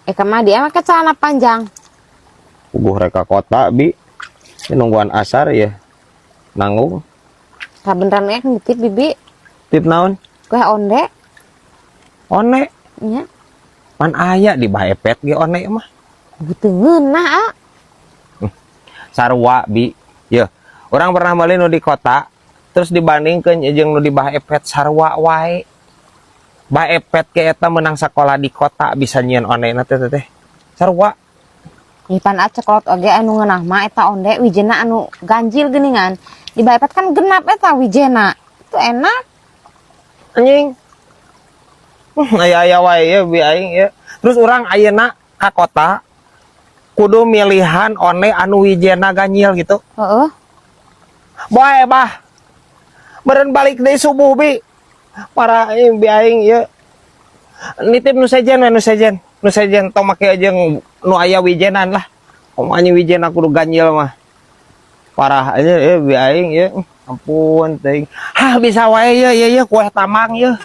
Eh, kemana dia make celana panjang? Puguh rek ka kota, Bi. Ini nungguan asar ya. Nanggung. Kabeneran eh nitip, Bibi. Tip naon? Kue onde. One. Nya. Pan aya di Bah Epet ge onde mah. Teu ngeunah, ah. Sarua, Bi. Ya, urang pernah beli nu di kota, terus dibandingkeun jeung nu di Bah Epet, sarua wae. Bah Epet ke eta menang sekolah di kota bisa nyieun onde na teh teh. Sarua. Ih, pan ceklot oge anu ngeunah mah eta onde wijena anu ganjil geuningan. Di Bah Epet kan genap eta wijena. Itu enak. Anjing. Aya aya wae ya bi aing ya. Terus urang ayeuna ka kota kudu milihan onde anu wijena ganjil gitu. Heeh. Boy, bah. Meren balik deui subuh, Bi. Para bi aing ya. Nitip nu sejen we, nu sejen. Nu sejen tong make jeung nu aya wijenan lah. Kumaha wijena kudu ganjil mah. Parah aja ya bi aing ya. Ampun teuing. Hah, bisa wae ya ya ya kue tamang ya.